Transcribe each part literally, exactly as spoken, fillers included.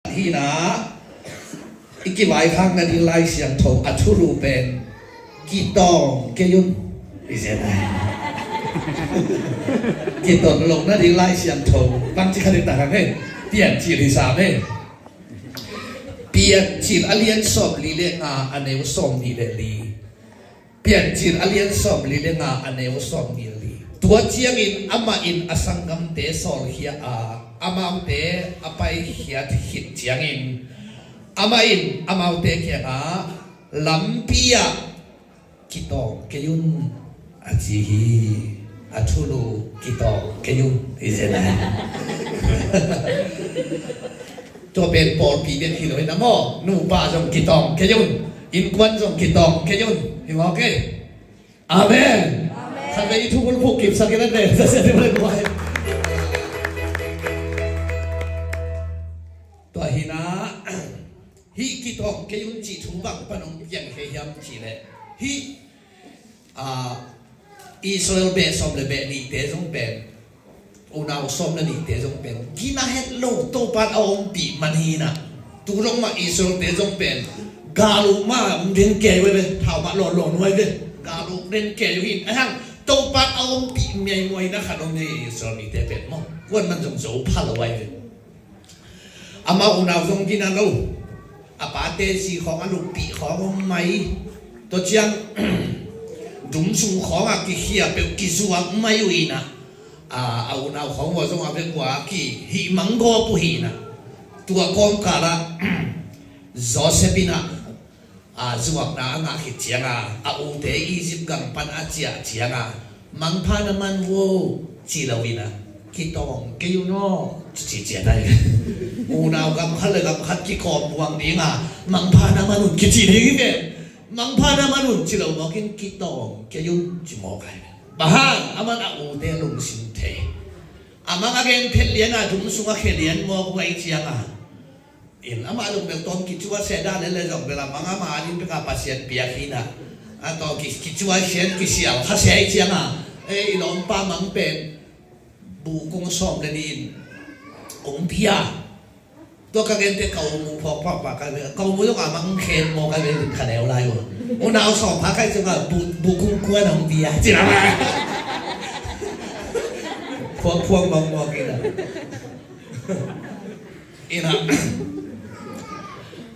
Hi na, i kivaikhak nading Lai Siangtho a thulu pen kitawng kei un. I zen ai. Kiton lo nading Lai Siangtho. Bangci khat i tak hang e. Piancil hi sam e. Piancil a lian sawm li le nga a neu sawm nih le li. Piancil a lian sawm li le nga a neu sawm nih le li. Tua ciangin amah in a sanggamte sawlkhia a, amaute a paikhiat khit ciangin amah in amaute kiangah, lampi ah kitawng kei un, a ci hi. A thulu kitawng kei un. I zen ai. Tua pen pawlpi bek hi lo hi na maw. Nupa zong kitawng kei un. Innkuan zong kitawng kei un. Hi maw kei. Amen. Khat vei i thu bulphuh kipsak in a den. Tua hi na, hih kitawng kei un cih thu bang pan hong piang kei hiam cih leh, hih, ah, Israel beh sawm le beh nihte zong pen, unau sawm le nihte zong pen gina het lo, Topan a ompih man hi na. Tu dong mah Israelte zong pen gal uh mah hong den kei uh ve, thau mah lawnlawn uh ai ve. Gal uh den kei uh hi in, ahi hang Topan a ompih miaimuai na khat om hi Israel mite pen maw. Kuan man zong zo pha lo ai ve. Amau unau zong gina lo. A pate zi khawng a luppih khawng om mai. Tua ciang dum sung khawngah kikhia peuh kizuak mai uh hi na. A, a unau khawng uh zong a vekua kihih manggawp uh hi na. Tua kawmkalah Joseph in a, a, zuakna a ngah khit cianga a ute Egypt gam pan a ciah cianga, mangpha na man vo, ci lo in a, kitawng kei un aw, ci ciat ai. Unau gam khat le gam khat kikawm buang dinga, mangpha na man un kici ding hi ve. Mangpha na man un ci lo mawkin kitawng kei un ci mawk ai. Bang hang, aman a ute lungsim thei. A mang a gen phet lian a dum sung a khia lian mawk uh ai cianga, in amah zong bel tawm kicuah seh dan le le zong bel a mang amah a ding peka Pasian piak hi na. A tawm ki, kicuah sian kisial kha seh ai cianga, ei, i lawmpa mang pen bu kung sawm le nih in kung pia. Tua ka gente ka u mu phawk phawk pa ka ve, ka u mu zong a mang khen maw ka ve, kha neu lai uh. Unau sawm pha kai cianga bu, bu kung kuan hong pia ci na. Phuak phuak mawk mawk in a. In a,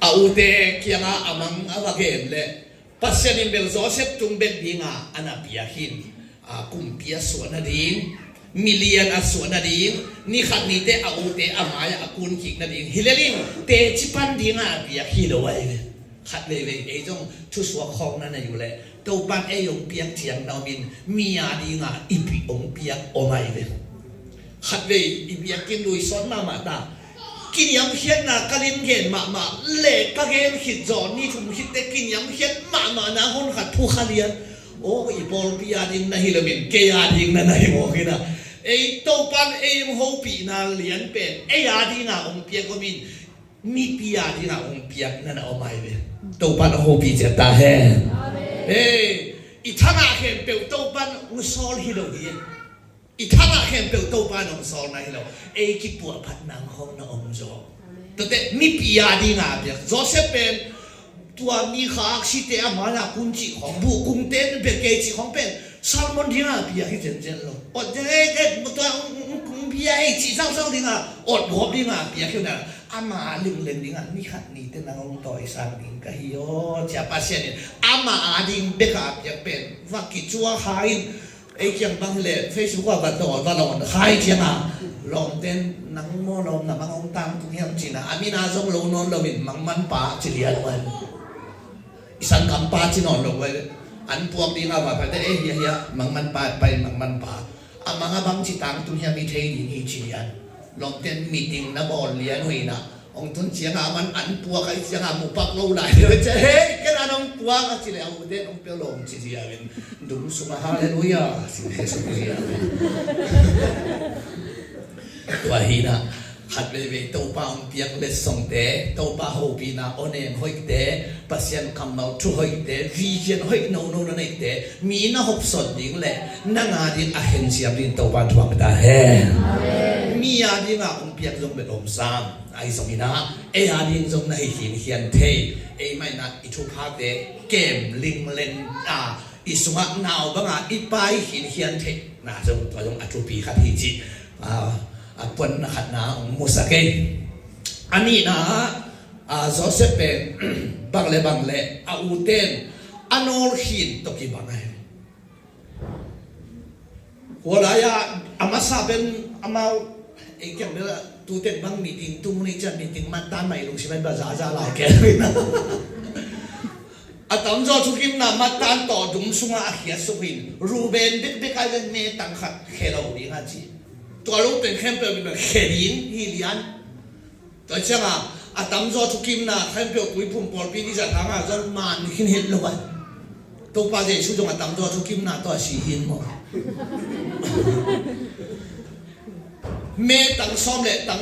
a ute kiangah a mang a va gen leh Pasian in bel Joseph tung bek dinga a na piak hi. A, kumpi a suah nading, milian a suah nading, ni khat nite a ute a mai-ah a kun kik nading hi lel in teci pan dinga a piak hi lo ai ve. Khat veivei ei zong thusuak khawng na nei uh leh Topan ei hong piak ciang na om in mi a dinga i pih hong piak om ai ve. Khat vei i biakinn lui sawt mahmah ta. Kiniamkhiatna ka lim gen mahmah le ka gen khit zaw ni thum khitte kiniamkhiat mahmah na hun khat thu kha lian. Aw, i pawlpi a ding na hi loin kei a ding na na hi mawk in a. Ei Topan ei hong hopihna lian pen ei a dinga hong piak om in mipi a dinga hong piak na na om ai ve. Topan hong hopih ciat ta hen. Ei, i thangah khempeuh Topan hong sawl hi lo hi. I thangah khempeuh Topa nong sawlna hi lo. Ei kipuahphat nang khawng na om zaw. Tuate mipi a dinga a piak Joseph pen tua mi kha aksite a mai-ah kun cih khawng, buhkungte bek kei cih khawng pen Salmon dinga a piak hi zenzen lo. Ot zen ei, ei, tua kung bia ei cih sausau dinga ot gawp dinga a piak hi na. Ama linglen dinga ni khat nite nang hong tawisang ding ka hi aw cia Pasian in ama a ding beka a piak pen va kicuak kha in. Ei kiang bang hileh Facebook ah va dawn, va lawn khai cianga lawmten nang maw lawmna mang hong tangtung hiam cina a mina zong lo nawn loin mangmanpa ci lian uh ai. I sanggampa ci nawn lo uh ai. An puak dinga va pate ei hia hia mangmanpa pai mangmanpa a manga bang ci tangtung hiam i thei ding hi ci lian. Lawmten meeting na bawl lian uh ina. Hong tun cianga man an puak ahi cianga mupak lo lai deuh cia hei ken an hong puak a ci le a ute hong pia lawm ci zia in dum sunga halleluia ci le suk zia. Tua hina khat veivei Topa hong piak letsongte, Topa hopihna awneng hoihte, Pasian kammal thu hoihte, vision hoih nono na neihte mi na hopsawn ding le na nga ding a khensiam ding Topa thuak ta hen. Mi a dinga hong piak zong bet om sam. Ahi zongin ah ei a ding zong na hi khinkhian thei. Ei mah in ah i thuphate kem linglen a, i sungah nau banga i pai khinkhian theihna zong, tua zong a thupi khat hi cih a, a puanna khatna hong musak ei. A nihna ah, a, Joseph pen bang le bang le a uten a nawlkhin tawh kibang ahi. Hua lai-ah a masa pen amau ei kiang bel ah tuten bang meeting tung ni cian meeting mattan mai lungsim ai ba zaza lai ke. A tamzaw thukimna mattan tawh dum sungah a khiat suk in Ruben bekbek ai ven me tang khat khe lo ding a ci. Tua lo pen khempeuh bel khe ding hi lian. Tua ciangah a tamzaw thukimna khempeuh tuiphum pawlpi ni zat hangah zong man khin het lo ai. Topa Jesu zong a tamzaw thukimna tawh a si hi maw? Me tang sawm le tang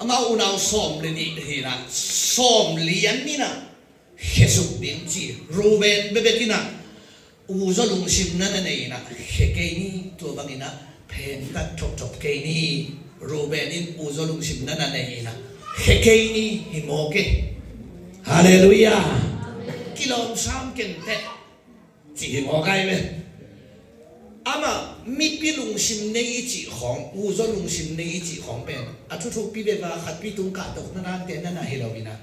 amau unau sawm le nih hi inah sawm lian inah khe suk ding ci. Ruben bekbek inah uzaw lungsimna na nei inah khe kei ni. Tua bang inah phentat thopthop kei ni. Ruben in uzaw lungsimna na nei inah khe kei ni hi mawk e. Halleluiah. Kilawm sam kenteh ci hi mawk ai ve. Amah mipi lungsim nei i cih khawng, uzaw lungsim nei i cih khawng pen a thuthupi veva khatpi tung kahtohna dante na na hi lo inah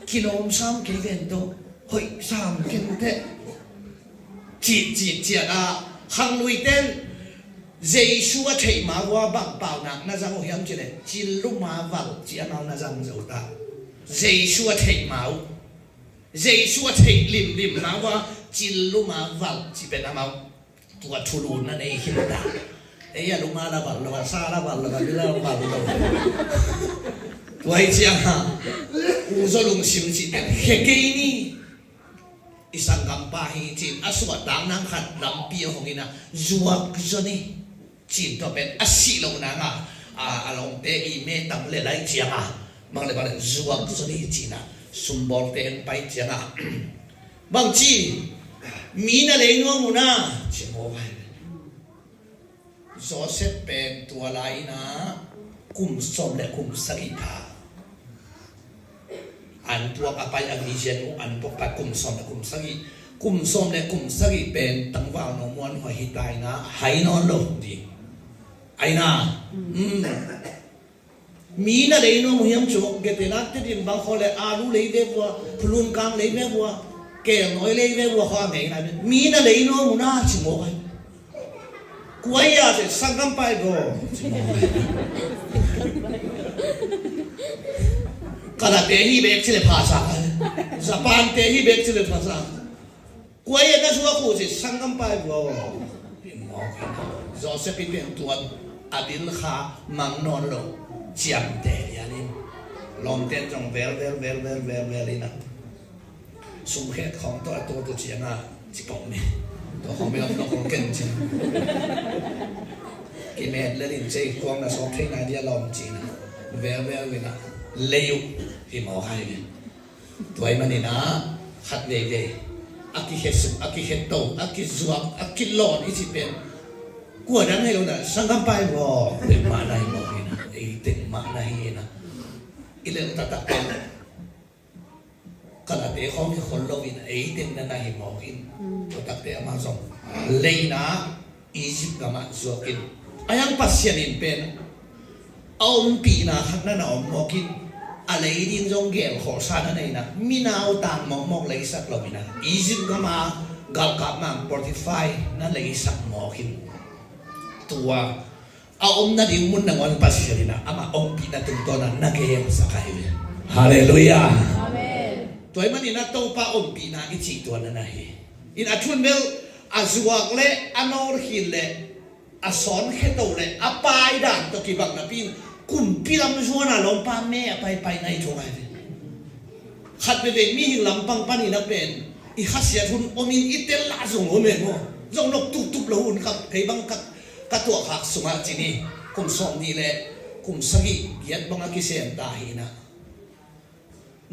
kilawm sam kei ven tawh hoih sam kenteh cih cih ciat a, khangluiten Jesu a theih ma uh a bang paunak na zang uh hiam cih leh cil luma val cih amau na zang zo ta. Jesu a theih ma uh, Jesu a theih limlim ma uh a cil luma val cih pen amau tua thulu na nei khin ta. Ei a luma la val lo, a sa la val lo, a li la val lo. Tua hi ciang a uzaw lungsim cih pen khe kei ni. I sanggampa hi cin a suahtak nang khat lampi a hong inah zuak zaw ni. Cin tua pen a sih lo nang a, a, a lawmte i me tam le lai ciang a mang le bang le zuak zaw ni cin a sumbawlte hong pai ciang a bang ci mi na lei nuam uh na ci maw vai. Joseph pen tua lai inah kum sawm le kum sagih pha an puak a pai a vision uh an puak pai kum sawm le kum sagih. Kum sawm le kum sagih pen tangval no muan hoi hi ta inah hai nawn lo ding. Aina. Mm. Mi na lei nuam uh hiam cuk, gete nak te dim bang khaw le alu lei ve vua, phulun kang lei ve vua, kel nawi lei ve vua khaw a ngei na mi na lei nuam uh na ci maw kai. Kuai a se sangkam pai go. Kanate hi bek ci le phasa. Japan te hi bek ci le phasa. Kuai a na suak uh ci sangkam pai go. Joseph in pen tuan a bil kha mang nawn lo ciamte lianin lawmten zong vel vel vel vel vel vel ina. Sumkhet khawng tawh a tawtu cianga ci pawh mi. Tua khawng mi lam tawh khawng ken cin. Kimet lelin cei kuang na sawk thei nai dia lawm cina. Vel vel wina lei uh hi mawk hai mi. Tua i manina khat veivei a kikhet suk, a kikhet to, a kizuak, a kilawn i ci pen. Kua dan hei lo na sanggam pai mawk. Teng mah na hi mawk hina. Ei teng mah na hi hina. I lel taktak pen. Kalate khawng hi khol loin ei teng na na hi mawk in. Tua takte amah zong leina Egypt gamah zuakin a yang Pasian in pen a ompihna khat na na om mawkin a lei ding zong gel khawlsa na neina minau tang mawkmawk leisak loina Egypt gama galkap mang Potifar na leisak mawkin. Tua a om nading mun nangawn Pasian in amah ompihna tungtawn a na gelsak ahi ve. Halleluiah. Amen. Tua ahih manin a Topa ompihna i cih tua na na hi. In a thun bel a zuak le a nawlkhin le a sawn kheto le a paidan tawh kibang napi in kumpi lam zuan a lawmpa me a paipai na i thung ahi ve. Khat veve mihing lampang panin a pen i khasiat hun omin i tel lah zong om e maw? Zong nok tuktuk lo hun kap hei bang kap. Ka tuahkhak sungah cini kum sawm nih le kum sagih giat bangah kisem ta hi na.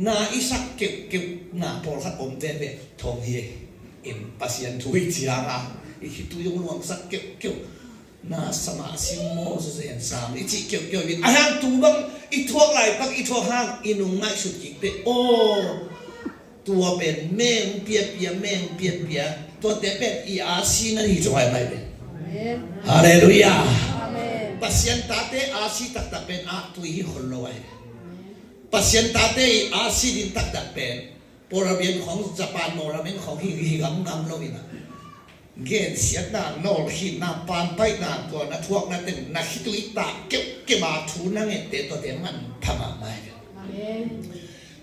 Na i sak keuhkeuh na pawlkhat om veve thong hi. In Pasian thu i cianga i khitui zong luangsak keuhkeuh. Na sama sim maw, Zen sam i cih kiaukiau in a hang tu bang i thuak laitak i thuak hang i nung ngaihsut kik teh aw, tua pen meng piapia, meng piapia. Tuate pen i asi na hi zong ai mai pen. Halleluiah. Pasian tate asi taktak pen a tui hi khol lo ai. Pasian tate i asi din taktak pen Porabian khong Japan Moramen khong hi hi gamgam lo ina. Gensiatna, nawlkhinna, pampaihna, tua na thuakna teng na khitui tak keuhkeuh a thu na ngette tuate manpha mahmah hi.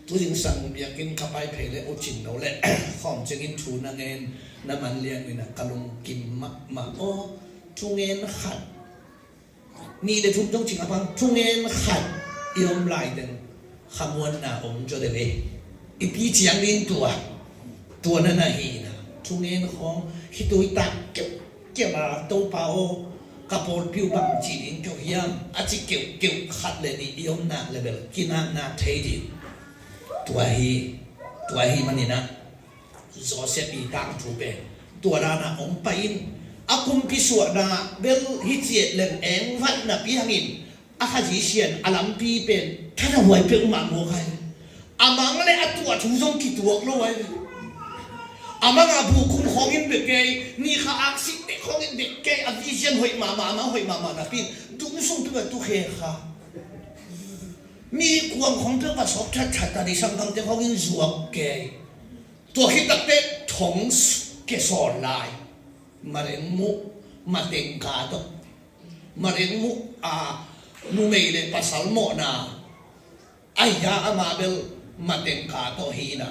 Tu zingsang biakinn ka pai phei le u Cin lo le khawm ciangin thu na ngen na man liang ina ka lungkim mahmah aw. Thungen khat nih le thum zong cing a pang thungen khat i om lai teng khamuanna om zaw deuh e. I pi ciang ding tua tua na na hi na thungen khawng khitui tak keuhkeuh a Topa aw, ka pawlpi uh bang ci ding keuh hiam a ci keuhkeuh khat le nih i om nak le bel kinakna thei ding. Tua hi, tua hi maninah Joseph i tangthu pen tua dana hong pai in a kumpi suahna bel hi ciat leng engvat napi hangin a khazi sian a lampi pen thana huai peuhmah muak hai. A mang le a tuah thu zong kituak lo hai. A mang a bukum khawngin bek kei, ni kha aksik tek khawngin bek kei, a vision hoih mahmah, a mang hoih mahmah napi in dungsung peuh a tukhe kha. Mi kuang khawng peuh a sawk thatthat a ni sangkangte khawngin zuak kei. Tua khit takteh thong kesawn lai. Mareng muh, mateng ka tawh. Mareng muh a numei le pasal mawhna a hia ama bel mateng ka tawh hi na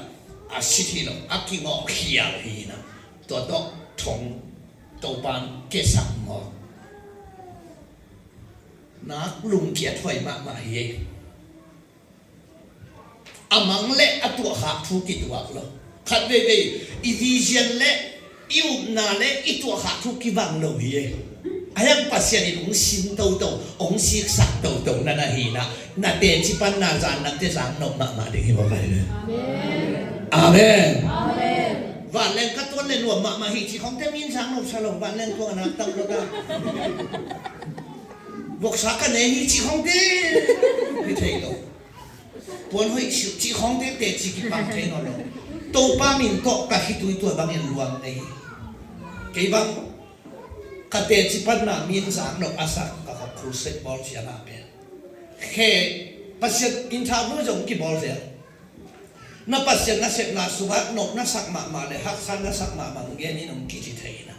a sit hi lo a kingawh khial hi na. Tua tawh thong Topan kesak mawh. Nak lungkiat huai mahmah hi. A mang le a tuahkhak thu kituak lo. Khat veivei i vision le i upna le i tuahkhak thu kibang lo hi e. A hiang Pasian in hong sim toto, hong siksak toto na na hi na. Na teci pan na zan nate zang nop mahmah ding hi bawk ahi ve. Amen. Vanleng ka tuan le nuam mahmah hi ci khongte min zang nop sa lo. Vanleng tuang a nak tam lo ta. Voksa ka ne hi ci khongte hi thei lo. Puan hoih siuh cih khawngte teci kipang thei nawn lo. Topa min tawh ka khitui tua bangin luang nei hi. Kei bang ka teci panna min zang lo a sak ka khop crusade bawl ciangah pen khe Pasian interview zong kibawl zel. Na Pasian na sepna sungah nop na sak mahmah le haksa na sak mahmah ngen in hong kici thei na.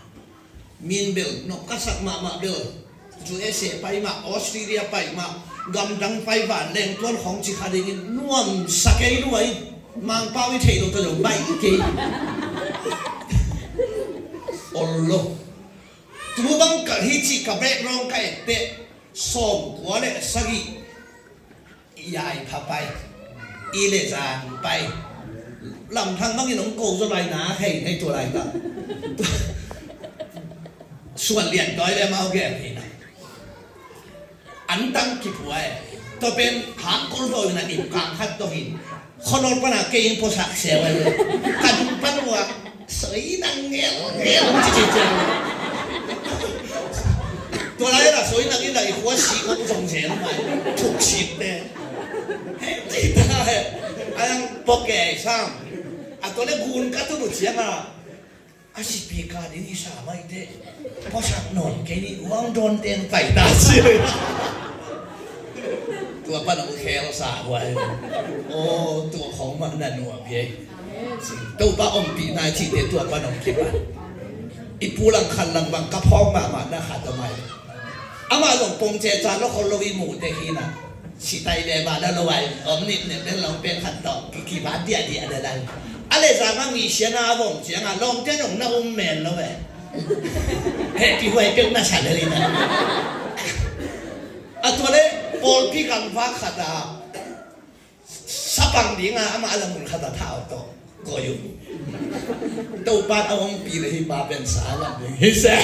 Min bel nop ka sak mahmah bel U S A pai mah, Australia pai mah, gamdang pai vanleng tuan khawng ci kha dingin nuamsa kei luai. Mangpau i theih lo tawh zong baih kei. Ol lo. Tu bang ka hi cih ka background ka etteh sawmkua le sagih Yaipha pai, i le zang pai. Lamthang bangin hong ko zaw lai na hei hei tua lai ta. Suan lian tawi le mau gel hi na. An tang kipua e. Tua pen hang kol zaw na ip kang khat tawh hin. Khonol pana kei in puasak sia wai. Kan pan ua. Soi nang ngel ngel ci ci ci. Tua lai la soi nang in la i khua si ko zong zel mai. Thuk sit te. He ci ta he. Ayang poke sam. A tua le gun ka tu lu ciang a. A si pi ka ding i sa mai te. Puasak non kei ni uang don ten pai ta si. Tua pan hong khel sa huai. O tua khong mah na nuam hi. Topa ompihna i cihte tua pan hong kipan. I pu lang khan lang bang ka phawk mahmah na khat a mai. Amah zong pongce ca lo khol lo i muhte hi na. Sitai le ba la lo ai om nip nep den long pen khat tawh ki kibat diahdiah le lai. A le zang a mi sian a vom ciang a lawmte zong na um men lo e. Heh kihuai peuh na sa le li na. A tua le pawlpi gangvak khat a sapang dinga amah a la mun khat a thau tawh koi uh. Topan a hong pi le hi pa pen sa lam ding hi se.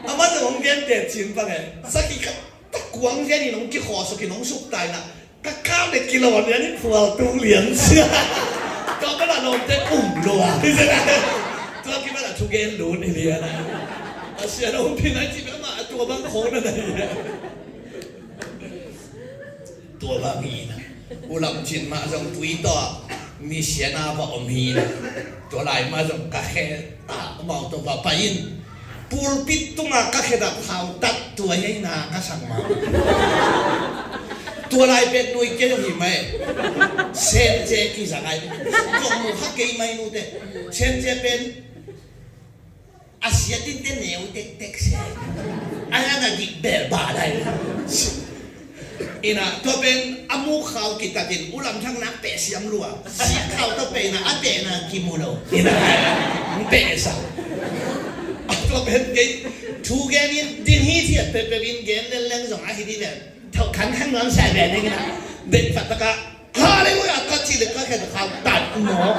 Amah zong hong gente cin pang e. Sakhi khat ta kuang zian in hong kikhawsuk in hong suktaina. Ka kap le kilawh lian in phual tung lian sia. Tua ka la lawmte um lua hi se. Tua kibat a thugen lut hi lian a. A sia hong pi nai ci bek amah a tu Tua bang khawng na na hi. Tua bang hi na. U Lam Cin mah zong tui tawh nisiana va om hi na. Tua lai mah zong ka khe ah amau tawh va pai in. Pulpit tungah ka khedap khautat tua hi na ka sang mah. Tua lai pet nui kei zong hi mai. Senje kizang ai. Zong mu kha kei mai nute. Senje pen a sia tinte neu tektek se. A hang a dik bel ba lai. Ina tua pen a mu khau kitatin U Lam Thang nak peh siam lua. Si khau tua pen a tehna kimu lo. Ina peh sa. A tua pen kei thu gen in ding hi thiat pepep in gen leleng zong a hi di ven. Thau khan khang nuam sai ven ina. Dek phat taka Hallelujah ka ci le ka khen khautat maw.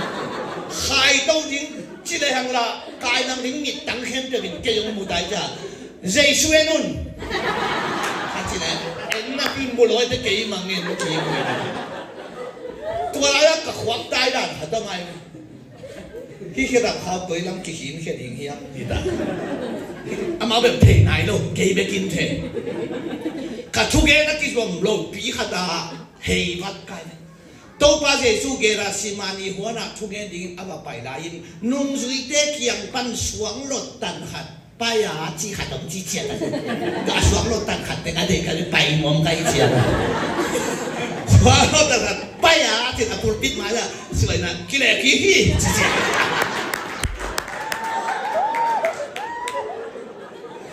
Khai to ding ci le hang la kai nang ding mit tang khen pia bin kei hong mu tai cia. Jesu en un. Ka ci le en na pin bu loi te kei mang en ki mu. Tua lai ka khuak tai dan kha ta mai. Hi khedap khau toi lam kihin khe ding hiam hi ta. Amau bek thei nai lo kei bek in thei. Ka thugen a kizuam lo pi kha ta. Hei vat kai. Topa Jesu Gethsemane huanah thungen dingin a va pai lai-in nungzuite kiang pan suanglot tan khat pai a ci khat om ci ciat a. Ka suanglot tan khat teng a deih ka pai mawm ka hi ciat a. Suanglot tan khat pai a ci a pulpit mai a suaina kileh kik hi ci ciat.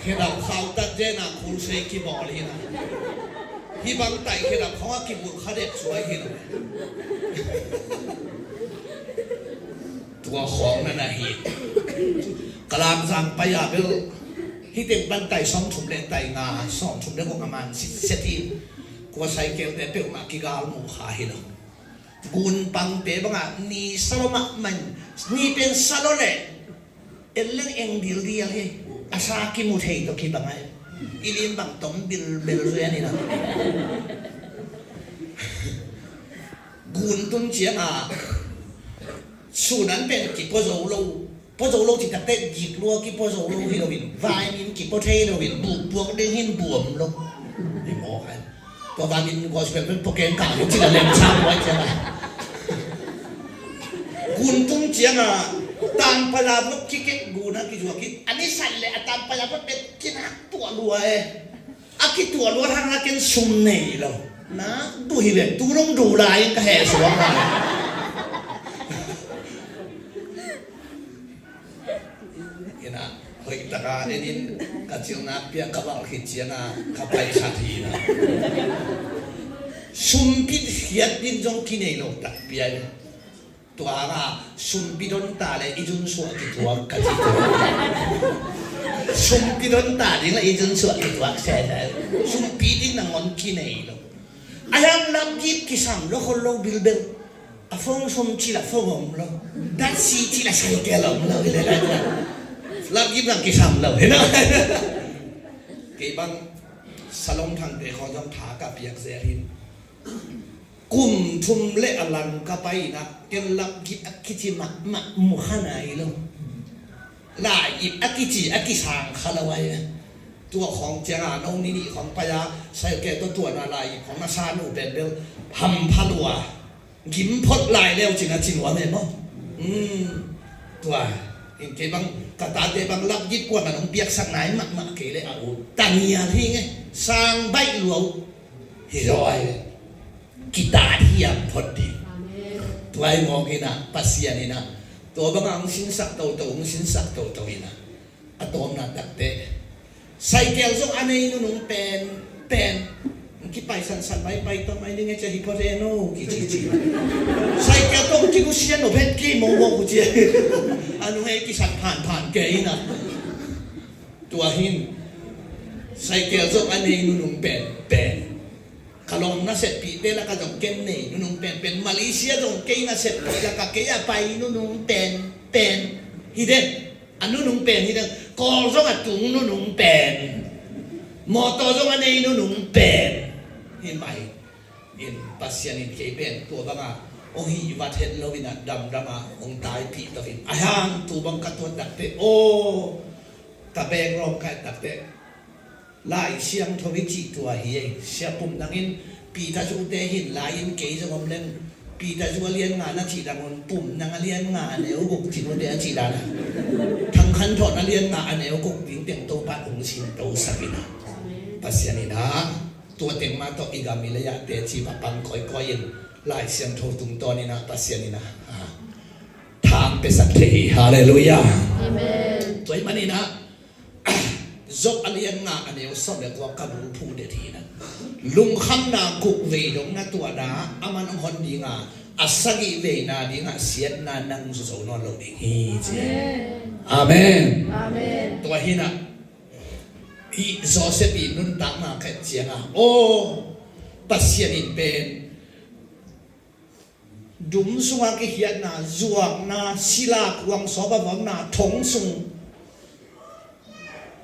Khedap khautat zena khulsei kibawl hi na. Hih bang taih khedap khawng a kibulh kha dek suai hi lo. Tua khawng na na hi. Ka lamzang pai a bel hih teng pan taih sawmthum le taih nga sawmthum le guk a man sitset hi. Kua cycle te peuhmah kigal mu kha hi lo. Gunpangte bangah ni sa lo mahmah in ni pen sa lo leh en leng eng dildial hi. A sa kimu thei tawh kibang ai. I lim bang tom bilbel zui a ni na. Gun tun ciangah sunan pen kipo zo lo. Pua zo lo ci takte gik lua kipua zo lo hi loin, vai min kipua thei loin, buh puak ding hin buam lo. Hi mawk hai. Tua vai min gospel pen pua keng kang hi ci la lem sang vai ciang a. Gun tung ciang a, tampala pua kikek gun a kizuak hi. A ni san le a tampala pua pet kinak tuah lua e. A kituah luat hang a ken sum nei lo. Na duh hi le tu dong duh lai in ka heh suak lai. Ina hoih taka en in ka cilnak piak ka valh khit cianga ka pai khat hi na. Sum pit hiat din zong kinei lo tak piai. Tua nga sumpi don ta le i zun suah kituak ka ci tua. Sumpi don ta ding le i zun suah kituak se se. Sumpi ding nangon kinei lo. A hiang lamgip kisam lo khol lo bilbel. A fong sum ci la fong om lo. Dat si ci la sai ke lo om lo. Lamgip nang kisam lo. Hena. Kei bang Salom Thangte khawng zong tha ka piak zel hin. Kum thum le a lang ka pai inah ken lamgip a kici mahmah mu kha nai lo. Lai-ip a kici a kisang kha lo ai. Tua khawng cianga no ni nih khawng pai a sai ke tua tuana lai-ip khawng na sa nu penbel hampha lua. Gim phot lai leu cin a ci nuam e maw? Tua in kei bang ka tate bang lamgip kuan a nong piaksak nai mahmah kei le a u tangial hi nge. Sang baih lua uh hi zaw ai le. Kitat hiam phot ding. Tua i mawk inah Pasian inah tua bangah hong sinsak toto hong sinsak toto inah a tawmna takte. Saikel zong a nei nunung pen pen kipaisansan mai pai tawm mai ding e cia hi phot e no kici ci. Saikel tawh kigu sian no phet kei mawkmawk uh cia. A nung e kisak phanphan kei inah tua hin saikel zong a nei nunung pen pen. Ka lawm na seppihte laka zong ken nei nunung penpen. Malaysia zong kei na seppih laka kei a pai nunung penpen. Hi den a nunung pen hi den. Kawl zong a tung nunung pen. Mawtaw zong a nei nunung pen. Hi mai in Pasian in kei pen tua banga hong hih vat het lo in a damdama hong taipih tawh in a hang tu bang ka tuat takte aw ka beng rawng ka et takte. Lai Siangtho i cih tua hi ei. Sia Pum Nang in Peter Zu te hin lai in kei zong om leng Peter Zu a lian nga na cih dangun Pum Nang a lian nga a neu guk cih nute a cih dan a. Thang Khan Thawng a lian nga a neu guk ding teng Topa kong sin to sak in a. Pasian in a tua teng mah tawh i gam i lei ah teci va pang kawikawi in Lai Siangtho tungtawn in a Pasian in a, a, thang piasak thei hi. Halleluiah. Amen. Tua ahih manin a Job a lian nga a neu sawm le kua ka bu phu det hi na. Lungkhamna guk vei dong na tuahna a man hong hon ding a, a sagih veina ding a siatna nang zo zo nawn lo ding hi ci. Amen. Amen. Amen. Tua hi na i Joseph i nuntakna khat ciang a, aw, Pasian in pen dum sungah kikhiatna, zuakna, sila kuang sawp a vamna, thong sung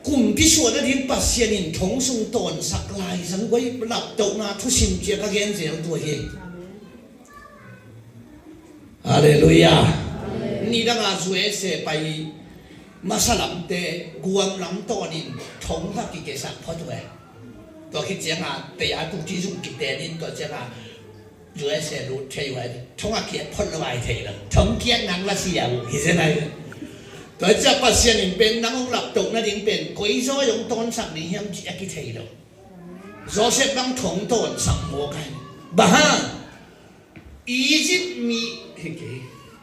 kumpi suahna ding Pasian in thong sung tawnsak lai zang guai laptohna thusim ciah ka gen zel tua hi. Halleluiah. Nidang a U S A pai masa lamte guam lam tawnin thong va kikehsak phot uh e. Tua khit ciang a tei a tu ci zung kiten in tua ciang a U S A lut thei uh a, thong a kiat phot lo ai thei lo. Thong kiat nang la sia uh hi zen ai. Tua ciah Pasian in pen nang hong laptohna ding pen koi zaw hong tawnsak ding hiam cih a kithei lo. Joseph bang thong tawnsak mawk ai. Bang hang Egypt mi hi kei.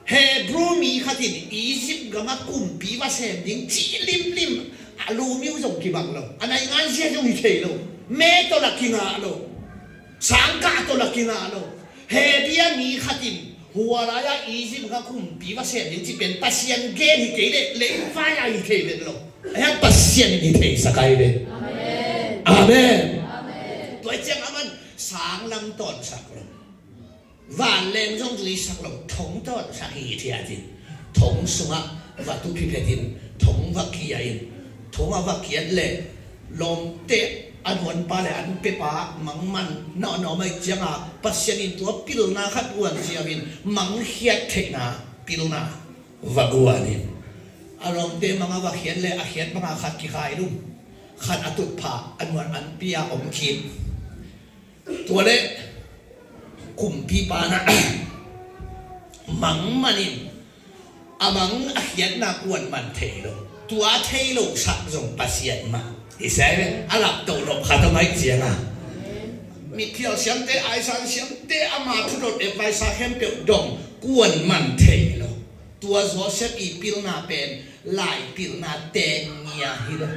Hebrew mi khat in Egypt gam a kumpi va sem ding cih limlim a lu miu zong kibang lo. A nai ngan zia zong hi thei lo. Me tawh la kingah lo. Sangkah tawh la kingah lo. Hebrew mi khat in hua lai-a Egypt gam kumpi va sem ding cih pen Pasian gen hi kei leh leivai-a hi thei vet lo. Ahi hang Pasian in hi theisak ai ve. Amen. Amen. Amen. Tua ciang a man sang lam tawnsak lo. Vanleng zong zuisak lo, thong tawnsak hi thiat in thong sungah va tu phiphet in thong va kia in thong a va kiat le lawmte a nuanpa le an pepa mangman na nawm ai cianga Pasian in tua pilna khat guan ziau in mangkhiat theihna pilna va guan in a lawmte mang a va khiat le a khiat banga khat kikhai lum khat a tutphah a nuan an pia om khin. Tua le kumpipa na mang manin a mang a khiatna kuan man thei lo. Tua thei lo sak zong Pasian mah hi sai ve. A lap toh nop khat a mai cianga mitphial siamte, aisan siamte, ama thudot ep vaisa khempeuh dong kuan man thei lo. Tua Joseph i pilna pen lai pilna teng ngia hi lo.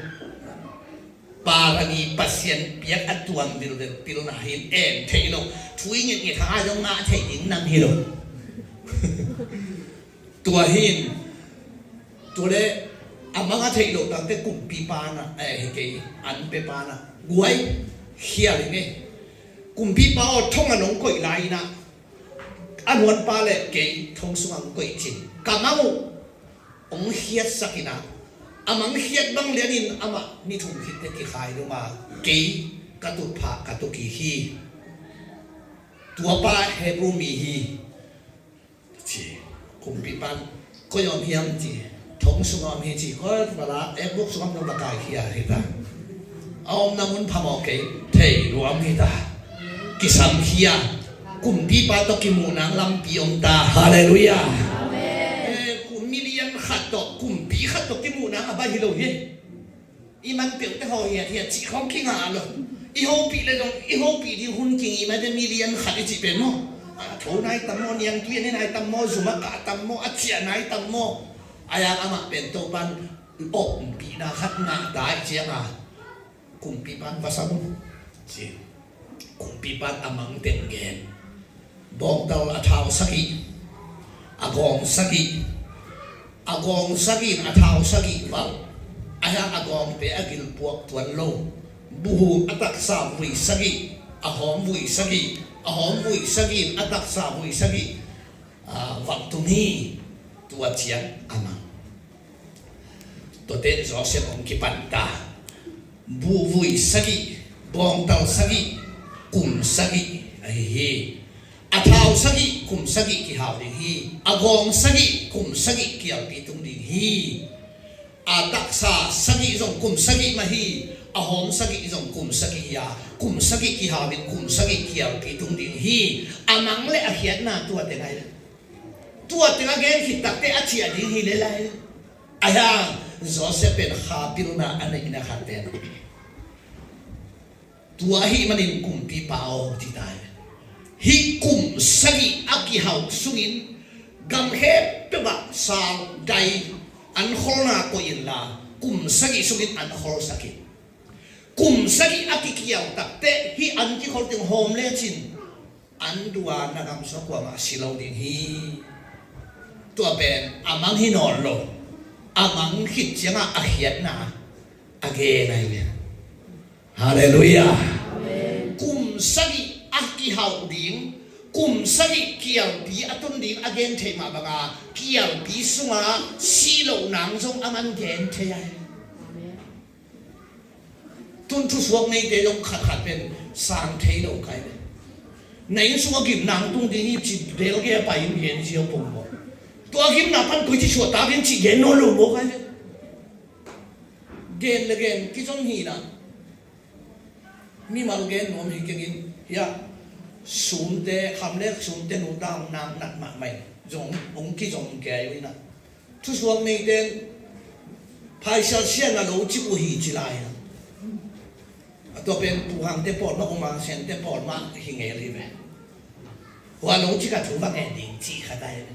Parani Pasian piak a tuam vilvel pilna hin en thei lo. Thu i ngetnget hang a zong ngah thei ding nam hi lo. Tua hin tua le a mang a theih lo tangte kumpipa na eh hi kei an pepa na guai khial hi ngei. Kumpipa aw thong a nong koih lai na a nuanpa le kei thong sungah hong koih cin ka mang uh hong khiatsak in a a mang khiat bang lianin amah ni thum khitte kikhai duma kei ka tutphah ka tukik hi. Tuapa Hebrew mi hi. Ci kumpipan koi om hiam ci thong sung om hi ci koi vala ekbuk sung om nong bakai khia hi ta. A omna mun phamawh kei thei luam hi ta. Kisam khia kumpipa tawh kimuh nang lampi om ta. Halleluiah. Amen. Eh, kum milian khat tawh kumpi khat tawh kimuh nang a bai hi lo hi. I man peuhte haw hiathiat cih khawng kingah lo. I hopih le zong i hopih ding hun kingim a de milian khat i cih pen maw? A tho nai tam maw, niangtui a ne nai tam maw, zum a kah tam maw, a ciah nai tam maw? A yang amah pen Topan ompihna khat ngah ta i cianga kumpipan va sam un ci. Kumpipan a mang teng gen. Bawngtal a thau sagih, a gawng sagih, a gawng sagih in a thau sagih valh. A hiang a gawngte a gilpuak tuan lo. Buhu a taksa vui sagih, a hawm vui sagih, a hawm vui sagih in a taksa vui sagih, a, valh tung hi. Tua ciang a mang. Tuate Joseph hong kipan ta. Buhvui sagih, bawngtal sagih, kum sagih ahi hi. A thau sagih, kum sagih kihau ding hi. A gawng sagih, kum sagih kialpi tung ding hi. A taksa sagih zong kum sagih mah hi. A hawm sagih zong kum sagih hi a, kum sagih kihau ding, kum sagih kialpi tung ding hi. A mang le a khiatna tua teng ahi. Tua teng a gen khit takte a ciah ding hi le lai. Ahi hang Joseph pen kha pilna a neihna khat pen tua ahih manin kumpipa aw ci ta hi. Hih kum sagih a kihauh sungin gam khempeuh ah sal dai an kholna koih inla kum sagih sungin an kholsak in. Kum sagih a kikial takte hih an kikhol teng hawm lecin an dua na gamsua kuamah si lo ding hi. Tua pen a mang hi nawn lo. A mang khit ciangah a khiatna a gen ahi ve. Halleluiah. Kum sagih a kihauh ding, kum sagih kialpi a tun ding a gen thei mah banga kialpi sunga sih loh nang zong a man gen thei ahi. Tun thusuak neite zong khatkhat pen sang thei lo kai ve. Na inn sungah gimna tung ding hi ci belge a pai in gen zia pong maw? Tua gimna pan koi ci suahtak in ci gen nawn lo maw kai ve. Gen le gen kizom hi na. Mimal gen nuam hi kengin hiah sumte kham le sumte nu dang nang nat mahmah in zong hong kizom kei uh hi na. Thusuak neite in phaisa sia na lo cik uh hi ci lai a. A tua pen Pu Hangte pawl mah, U Mang Sente pawl mah hi ngel hi ve. Hua lo cik a thu va ngen ding cih khat ahi ve.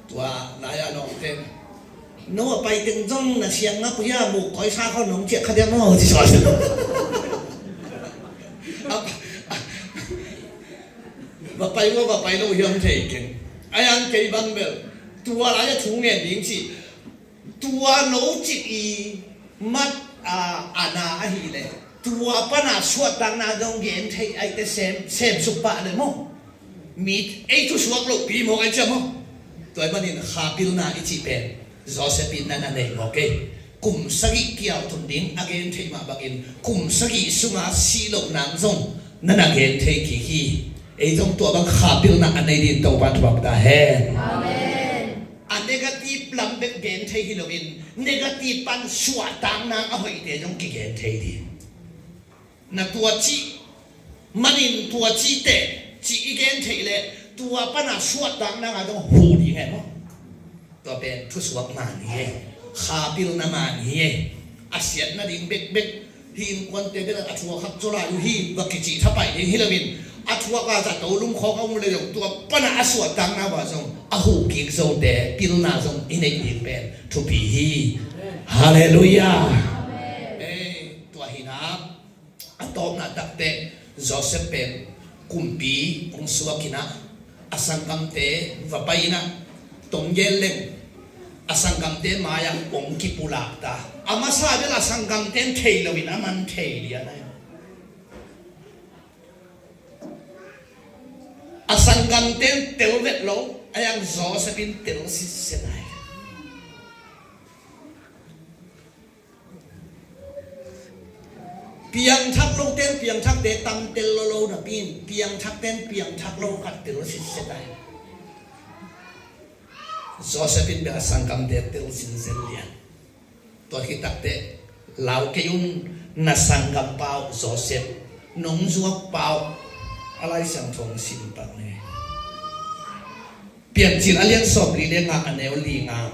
Tua lai a lawngte in no a pai teng zong na siang ngap uh hia, muk koi sa khaw nong ciah kha diam maw ci sawn. Va pai maw, va pai lo hiam thei keng. A yang kei bang bel tua lai a thu ngen ding cih. Tua no cik i mat a, a na ahih leh tua pana suahtakna dong gen thei aihte sem, sem suk pah le maw? Mi ei thusuak lohpi maw ai cia maw? Tua i manin kha pilna i cih pen Joseph in na na nei maw kei? Kum sagih kiau tun ding a gen thei mah bangin kum sagih sunga sih loh nang zong na na gen thei kik hi. Ei zong tua bang kha pilna a nei ding Topa thupha ta hen. Amen. A negative lam bek gen thei hi loin negative pan suahtakna a hoihte zong kigen thei ding. Na tua cih manin tua cih teh cih i gen theih leh tua pana suahtakna nga zong huh ding e maw? Tua pen thusuak man hi e. Kha pilna man hi e. A siat nading bekbek hi. Innkuante bel a thuak hak zaw lai uh hi va kicih thapai ding hi loin a thuak a zato lungkhawng a um le zong tua pana a suahtakna uh a zong a huh kik zote pilna zong i neih ding pen thupi hi. Halleluiah. Ei, tua hi na. A tawpna takte Joseph pen kumpi hong suak in ah a sanggamte va pai in ah tong gen leng a sanggamte mai-ah hong kipulak ta. A masa bel a sanggamte in thei loin a man thei lian ahi. A sanggamte in tel vet lo a, yang Joseph in tel sitset ahi. Piangthak lote in piangthakte tam tel lo lo napi in piangthakte in piangthak lo khat tel sitset ahi. Joseph in bel a sanggamte tel sinsen lian. Tua khit takteh lau kei un, na sanggampa uh Joseph, nong zuakpa uh. A Lai Siangtho hong sim pak ni. Piancil a lian sawmli le nga a neu li nga.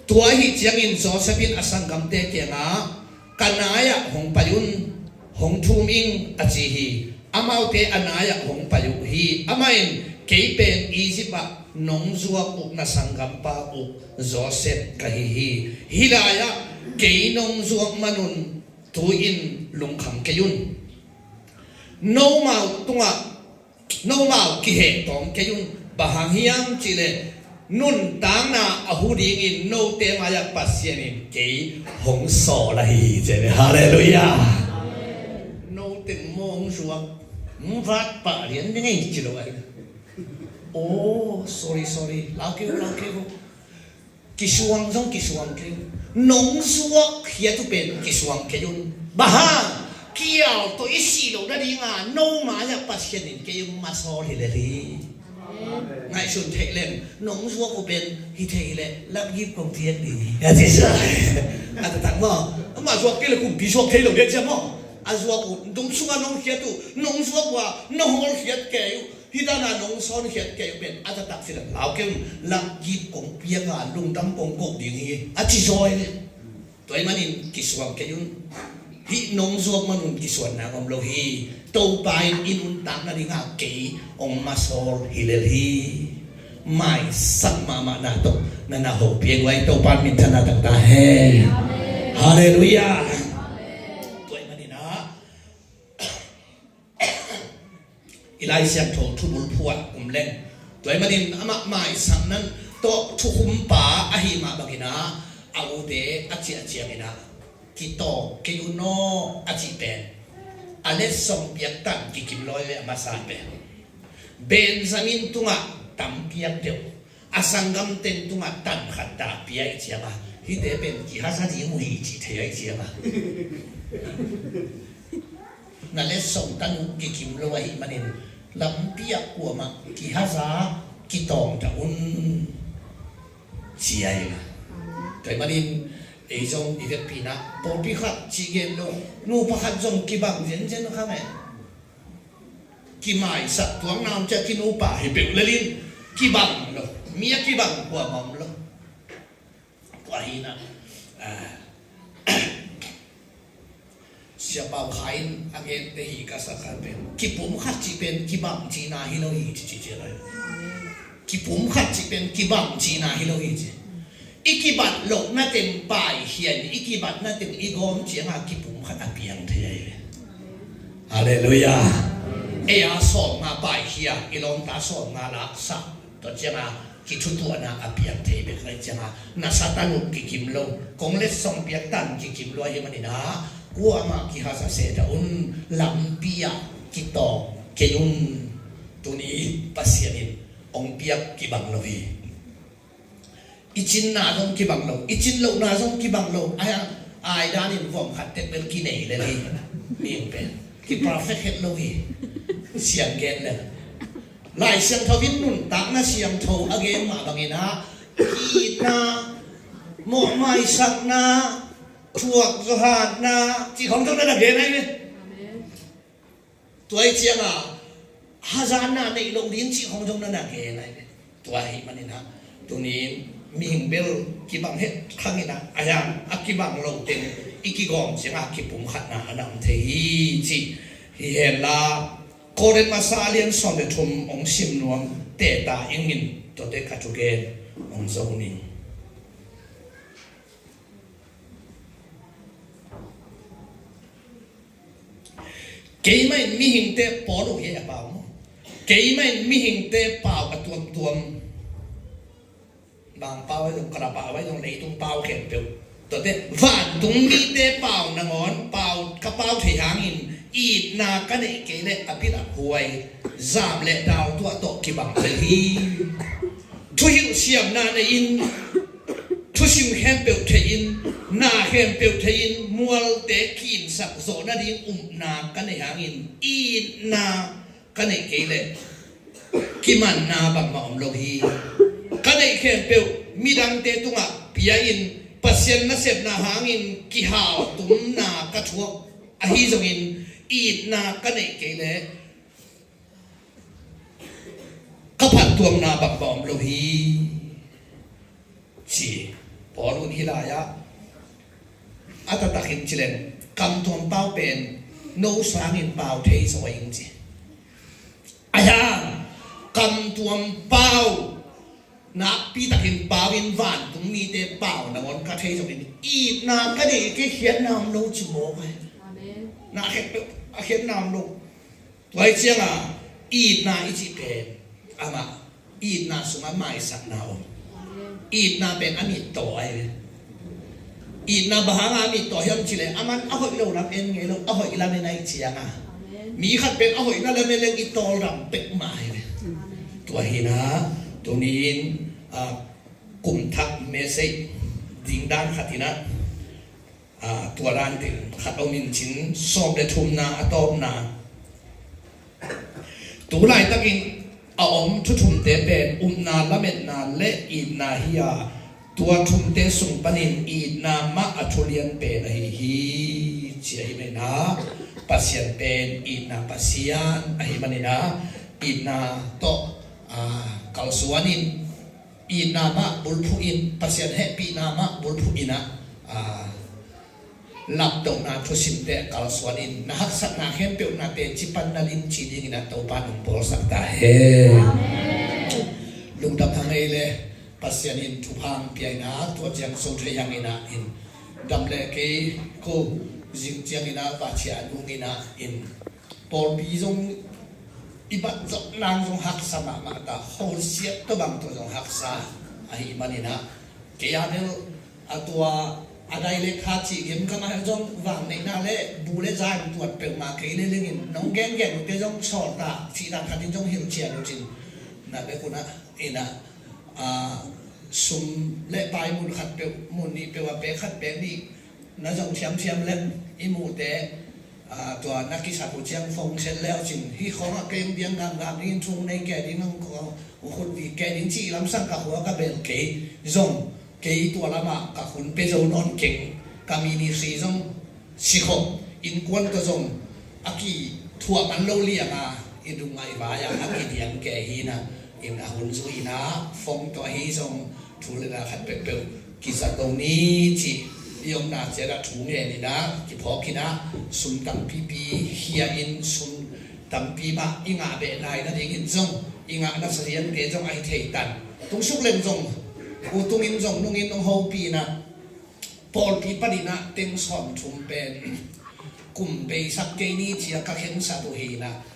Tua ahih ciangin Joseph in a sanggamte kiangah, ka nai-ah hong pai un, hong thum ing, a ci hi. Amaute a nai-ah hong pai uh hi. Amah in, kei pen Egypt ah nong zuak uh na sanggampa uh Joseph ka hi hi. Hih lai-ah kei nong zuak manun tu-in lungkham kei un. Nomau tungah nomau kiheh tawm kei un. Bang hang hiam cihleh nuntakna a hu dingin note mai-ah Pasian in kei hong sawl ahi hi, ci ve. Halleluiah. Note maw hong zuak, hong vat pah lian ding ei ci lo ahi. Oh, sorry, sorry. Lau kei un, lau kei un. Kisuang zong kisuang kei un. Nong zuak hiat uh pen kisuang kei un. Bang hang, kial tawh i sih loh nadinga no mai-ah Pasian in kei hong masawl hi lel hi. Ngaihsun theih leng nong zuak uh pen hi thei leh lapgip kong piak ding hi, a ci sa. A taktak maw, amah zuak kei le kumpi zuak thei lo dek cia maw. A zuak uh, nong sungah nong khiat uh, nong zuak uh a, nong hawlkhiat kei uh, hih dan a nong sawnkhiat kei uh pen a taktak ci le lau kei un, lak gip kong piak a lungdam kong koh ding hi a ci zaw hi. Tua ahih manin kisuang kei un. Hih nong zuak man un kisuanna om lo hi. Topa in i nuntakna dingah kei hong masawl hi lel hi. Maisak mahmahna tawh na na hopih eng uh a, Topa in minthanna tang ta hen. Halleluiah. Tua ahih manin ah i Lai Siangtho thubulphuh ah um leng, tua ahih manin amah maisakna tawh thukhumpa ahih mah bangin ah, a ute a ciah ciangin ah, kitawng kei un aw a cih pen a letsong piak tan kikim lo hi ve. A masa pen Benjamin tungah tam piak deuh, a sanggam teng tungah tan khat dah pia i cianga, hihte pen kihaza ding uh hi cih thei a i cianga. Na letsong tan uh kikim lo ahih manin lampi ah kuamah kihaza kitawng ta un, ci a hi. Tua ahih manin ei zong i vekpi-in ah pawlpi khat cih gen lo, nupa khat zong kibang zenzen kha ngei. Kimaisak tuakna om ciah kinupa hi peuh lel in kibang lo, mi a kibang kuamah om lo. Tua hi-in ah, ah, Sia Pau Kha in a gente hi ka sa kha pen, kipumkhat cih pen kibang cihna hi lo hi ci ci ci lo. Kipumkhat cih pen kibang cihna hi lo hi ci. I kibat lohna teng paikhia in, i kibatna teng i gawm cianga kipumkhat a piang thei ahi ve. Halleluiah. Ei a sawmnga paikhia, i lawmta sawmnga laksak, tua cianga kithutuahna a piang thei bek lai cianga, na sa tan uh kikim lo, kong letsong piak tan kikim lo ahih manin ah, kuamah kihaza se ta un, lampi ah kitawng kei un. Tuni Pasian in hong piak kibang lo hi. I cinna zong kibang lo, i cin lohna zong kibang lo. Ai, ai danin vuam khat tek bel kinei lel hi. Mihing pen kiperfect het lo hi. Siang gen lel. Lai Siangtho in nuntakna siangtho a gen mah bangin ah, ki-itna, mawhmaisakna, thuak zawhatna cih khawng zong na na gen ahi ve. Tua ahih cianga hazatna neih loh ding cih khawng zong na na gen ahi ve. Tua ahih manin ah, tuni-in mihing bel kibang het khang in ah, a hiang a kibang lo teng i kigawm cianga kipumkhatna a na om thei hi cih hi hen la, Korin masa a lian sawm le thum hong sim nuam teh ta ing in, tuate ka thugen hong zo ning. Keimah in mihingte pawl uh hi a pau maw? Keimah in mihingte pau a tuamtuam. Bang pau ahi zong, kalap pau ahi zong, leitung pau khempeuh. Tuate, vantung mite pau nangawn, pau, ka pau thei hangin, itna ka neih kei leh a pilak huai, zam le dal tuah tawh kibang lel hi. Thuhilh siamna nei-in, thusim khempeuh thei-in, na khempeuh thei-in, mualte kinsak zawh nading upna ka neih hangin, itna ka neih kei leh kimanna bangmah om lo hi. Ka neih khempeuh midangte tungah pia-in, Pasian nasepna hangin kihautumna ka thuak ahi zongin, itna ka neih kei leh ka phattuamna bangmah om lo hi, ci. Paul un hih lai-ah a taktakin ci leng, kamtuam pau pen no sangin pau thei zaw ing ci. A hiang, kamtuam pau nakpi takin pau in vantung mite pau nangawn ka thei zongin, itna ka neih kei khiatna om lo ci mawk ahi. Amen. Na khempeuh a khiatna om lo. Tua hi cianga itna i cih pen amah itna sungah maisakna om. Itna pen a mittaw ahi ve. Itna bang hanga a mittaw hiam cih leh aman a hoih lo lam en ngei lo, a hoih lam en ahih cianga. Mi khat pen a hoihna lam en leng i tawldam pek mah ahi ve. Tua hi-in ah tuni-in, ah, kum thak message ding dan khat in ah, ah, tua dan teng khat om in cin, sawm le thumna a tawpna. Tu laitakin a om thu thumte pen upna, lametna le itna hi a, Tua thumte sung panin itna mah a thulian pen ahi hi, ci ahi maninah, Pasian pen itna Pasian ahi maninah, itna tawh, ah, kalsuanin, itna mah bulphuhin, Pasian hehpihna mah bulphuhinah, ah, laptohna thusimte kalsuanin na haksatna khempeuh na teci pan na limci dinginah Topa nong pawlsak ta hen. Lungdam hang ei le, Pasian in thupha hong pia inah tua ciang so thei hanginah in dam le kei ko zing cianginah vahchia nunginah in pawlpi zong i bat zawh nang zong haksa mahmah ta, hosiat tawh bang tawh zong haksa ahi maninah kei a bel a tua a dai le kha cih gem ka ngah zong vangneihna le bu le za in tuat peuhmah kei le lengin nong gengen ute zong sawltak cih dan khatin zong hilhcian ucin na bek unah inah, ah, sum le pai mun khat peuh mun nih peuh a pek khat pek nih na zong thiamthiam leng i muhte, ah, tua na kisap uh ciang phone sel leucin hih khawngah kei hong biang gamgam dingin thu nei kei ding hong khut vik kei ding cih lamsang ka khua ka bel kei zong kei tua lamah ka hun pia zo nawn keng, ka ministry zong sikhop innkuan tawh zong a kithuah man lo lianga i dung a i vai-a a kidiang kei hinah in a hun zui inah phone tawh ahi zong thu le la khat peuhpeuh kizat lo ni cih i omna ciatah thu ngen inah kiphawk inah sum tampipi hia in sum tampi mah i ngah beh nai nadingin zong i ngah nasa liante zong ahi thei tan. Tungsuk leng zong u tungin zong nungin nong hopih inah pawlpi paninah teng sawm thum pen kum beisak kei ni cia ka khensat uh hinah